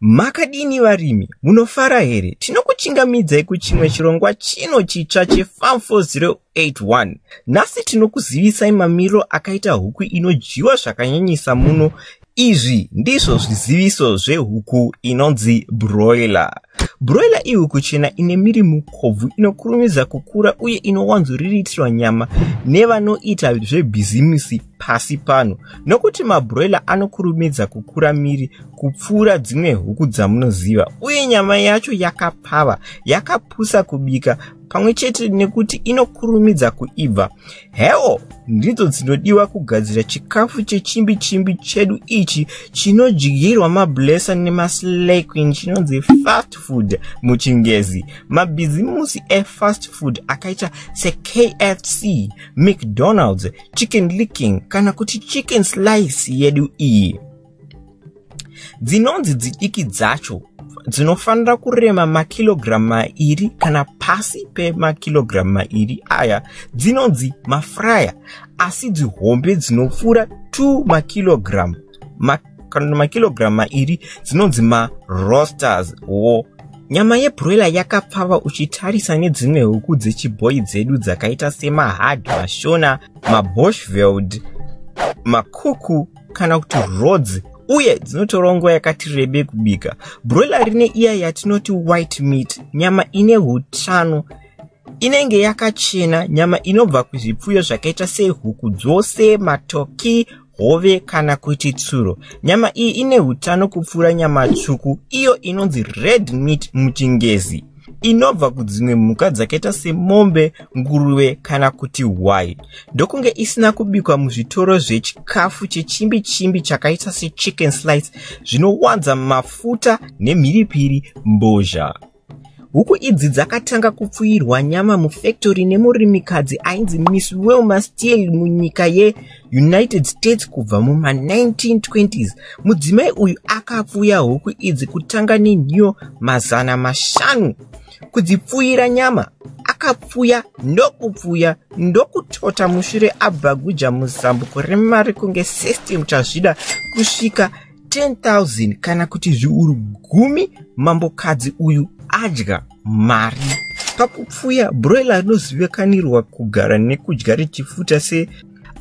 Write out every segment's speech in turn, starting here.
Makadini varimi, munofara here? Tinokuchingamidzai kuchimwe chirongwa chino chitsva cheFarm 4081. Nhasi tinokuzivisai mamiriro akaita huku inodyiwa zvakanyanyisa muno. Izvi ndizvo zviziviso zvehuku inonzi broiler. Broiler ihuku chena ine miri mukobvu inokurumidza kukura uye inowanzoriritirwa nyama nevanoita zvebhizimisi pasi pano nokuti mabroiler anokurumidza kukura miri kupfuura dzimwe huku dzamunoziva uye nyama yacho yakapfava, yakapusa kubika pamwe chete nekuti inokurumidza kuibva. Hewo ndidzo dzinodiwa kugadzira chikafu chechimbi chimbi chedu ichi chinodyirwa mablesser nemaslay queen chinonzi fast food muchingezi. Mabhizimusi efast food akaita seKFC, McDonald's, Chicken Licking kana kuti Chicken Slice yedu iyi. Dzinonzi dzidiki dzacho dzinofanira kurema makilogiramu mairi kana pasi pemakilogiramu mairi aya dzinonzi mafraya, asi dzihombe dzinopfuura 2 makilogiramu kana makilogiramu mairi dzinonzi maroasters wo. Nyama yebroiler yakapfava uchitarisa nedzimwe huku dzechibhoyi dzedu dzakaita semahard, mashona, maboschveld, makuku kana kuti rods, uye dzinotora nguva yakati rebe kubika. Broiler rine iya yatinoti white meat, nyama ine hutano, inenge yakachena, nyama inobva kuzvipfuyo zvakaita sehuku dzose, matoki, hove kana kuti tsuro. Nyama iyi ine hutano kupfuura nyama tsvuku, iyo inonzi red meat muchingezi, inobva kudzimwe mhuka dzakaita semombe, nguruve kana kuti hwai, ndokunge isina kubikwa muzvitoro zvechikafu chechimbi chimbi chakaita sechicken slice zvinowanza mafuta nemhiripiri mbozha. Huku idzi dzakatanga kupfuyirwa nyama mufactory nemurimikadzi ainzi Miss Wilma Steele munyika yeUnited States kubva muma1920s. Mudzimai uyu akapfuya huku idzi kutanga nenhiyo 500 kudzipfuyira nyama. Akapfuya ndokupfuya ndokutota mushure abhaguja muzambuko remari kunge system tazvida kusvika 10,000 kana kuti 10,000. Mambokadzi uyu adya mari pakupfuya broiler. Rinozivikanirwa kugara nekudya richifuta se,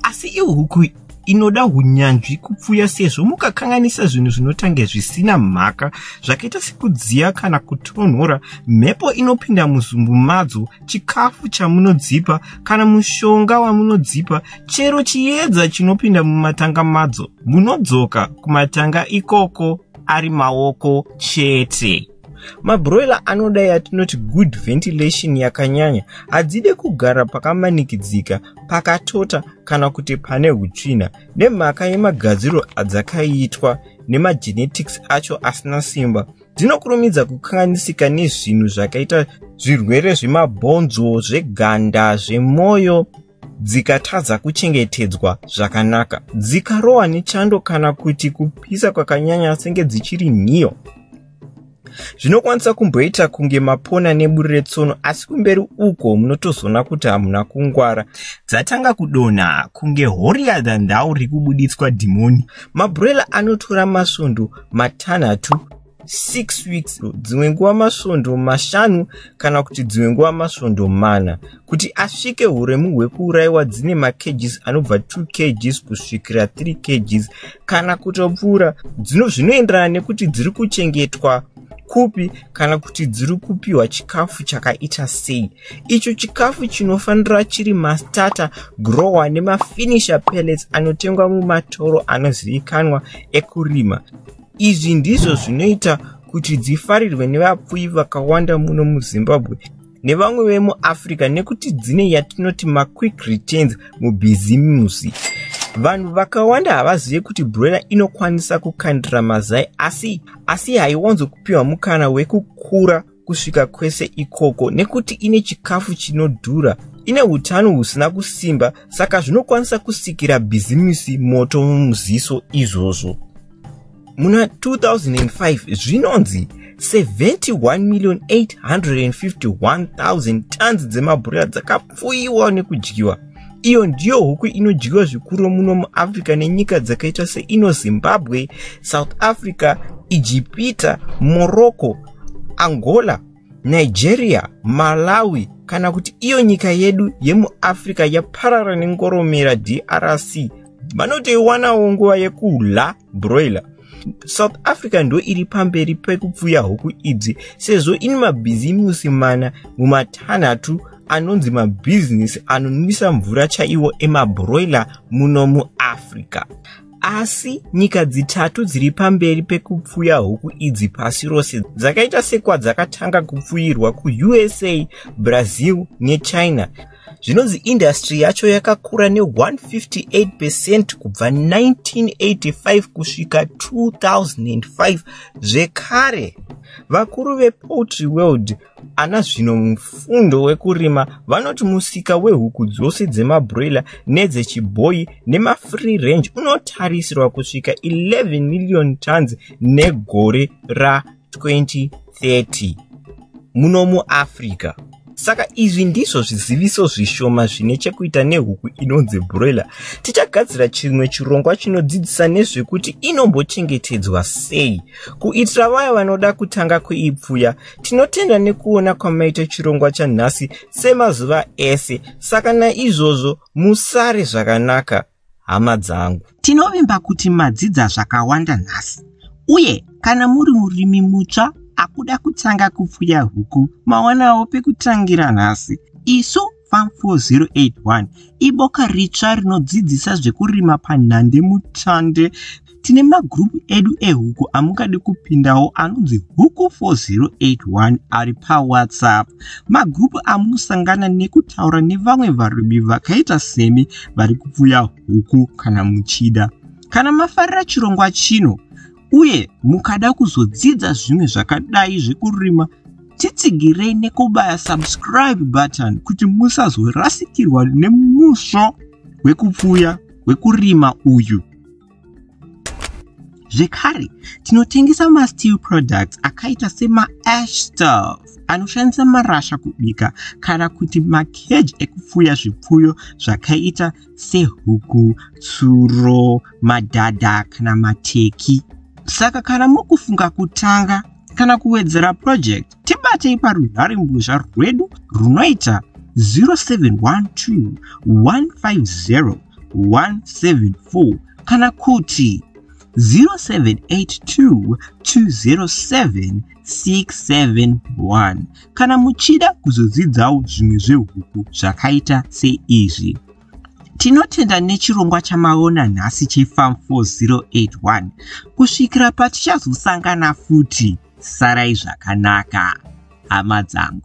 asi ihuku inoda unyanzvi kupfuya sezvo mukakanganisa zvinhu zvinotange zvisina mhaka zvakaita sekudziya kana kutonhora, mhepo inopinda muzumbu madzo, chikafu chamunodzipa kana mushonga wamunodzipa, chero chiedza chinopinda mumatanga madzo, munodzoka kumatanga ikoko ari maoko chete. Mabroiler anoda yatinoti good ventilation yakanyanya. Hadzide kugara pakamanikidzika, pakatota kana kuti pane utsvina nemhaka yemagadziro adzakaitwa nemagenetics acho asina simba. Dzinokurumidza kukanganisika nezvinhu zvakaita zvirwere zvemabhonzo, zveganda, zvemwoyo dzikatadza kuchengetedzwa zvakanaka, dzikarohwa nechando kana kuti kupisa kwakanyanya senge dzichiri nhiyo. Zvinokwanisa kumboita kunge mapona neburi retsono, asi kumberi uko munotozoona kuti hamuna kungwara, dzatanga kudonha kunge holier than thou riri kubuditswa dhimoni. Mabroiler anotora masvondo 6, 6 weeks, dzimwe nguva masvondo 5 kana kuti dzimwe nguva masvondo 4 kuti asvike uremu hwekuurayiwa. Dzine makgs anobva 2 kgs kusvikira 3 kgs kana kutopfuura. Zvinoenderana nekuti dziri kuchengetwa kupi kana kuti dziri kupiwa chikafu chakaita sei. Icho chikafu chinofanira chiri mastarter, grower nemafinisher pellets anotengwa mumatoro anozivikanwa ekurima. Izvi ndizvo zvinoita kuti dzifarirwe nevapfuyi vakawanda muno muZimbabwe nevamwe vemuAfrica nekuti dzine yatinoti maquick returns mubhizimusi. Vanhu vakawanda havazive kuti broiler inokwanisa kukandira mazai, asi haiwanzokupiwa mukana wekukura kusvika kwese ikoko nekuti ine chikafu chinodhura, ine utano husina kusimba, saka zvinokwanisa kusikira bhizimusi moto mumuziso izvozvo. Muna 2005 zvinonzi 71,851,000 tons dzemabroiler dzakapfuyiwa nekudyiwa. Iyo ndiyo huku inodyiwa zvikuru muno muAfrica nenyika dzakaita seino Zimbabwe, South Africa. Ijipita, Morocco, Angola, Nigeria, Malawi kana kuti iyo nyika yedu yemuAfrica yaparara nengoromera DRC vanotoiwanawo nguva yekudya broiler. South Africa ndo iri pamberi pekupfuya huku idzi sezvo ine mabhizimusi mana mumatanhatu anonzi mabhizinesi anonwisa mvura chaiwo emabroiler muno muAfrica. Asi nyika dzitatu dziri pamberi pekupfuya huku idzi pasi rose dzakaita sekwadzakatanga kupfuyirwa kuUSA, Brazil neChina. Zvinonzi industry yacho yakakura ne158% kubva 1985 kusvika 2005. Zvekare, vakuru vePoultry World ana zvino mufundo wekurima vanoti musika wehuku dzose dzemabroiler nedzechibhoyi nemafree range unotarisirwa kusvika 11 million tons negore ra2030 muno muAfrica. Saka izvi ndizvo zviziviso zvishoma zvine chekuita nehuku inonzi broiler. Tichagadzira chimwe chirongwa chinodzidzisa nezvekuti inombochengetedzwa sei kuitira vaya vanoda kutanga kuipfuya. Tinotenda nekuona kwamaita chirongwa chanhasi semazuva ese. Saka naizvozvo musare zvakanaka, hama dzangu. Tinovimba kuti madzidza zvakawanda nhasi, uye kana muri murimi mutsva akuda kutanga kupfuya huku, mawanawo pekutangira nhasi. Isu Farm 4081 iboka ritsva rinodzidzisa zvekurima panhande mutande. Tine magurupu edu ehuku amungade kupindawo anonzi Huku 4081 ari paWhatsApp, magurupu amunosangana nekutaura nevamwe varimi vakaita semi vari kupfuya huku. Kana muchida, kana mafarira chirongwa chino uye mukada kuzodzidza zvimwe zvakadai zvekurima, titsigirei nekubaya subscribe button kuti musazorasikirwa nemusvo wekupfuya, wekurima uyu. Zvekare, tinotengesa masteel products akaita semaash stove anoshandisa marasha kubika kana kuti makeji ekupfuya zvipfuyo zvakaita sehuku, tsuro, madhadha kana mateki. Saka kana mukufunga kutanga kana kuwedzera project, tibatei parunharembozha rwedu runoita 0712 150 174 kana kuti 0782 207 671 kana muchida kuzodzidzawo zvimwe zvehuku zvakaita seizvi. Tinotenda nechirongwa chamaona nhasi cheFarm 4081. Kusvikira patichazosangana futi, sarai zvakanaka, hama dzangu.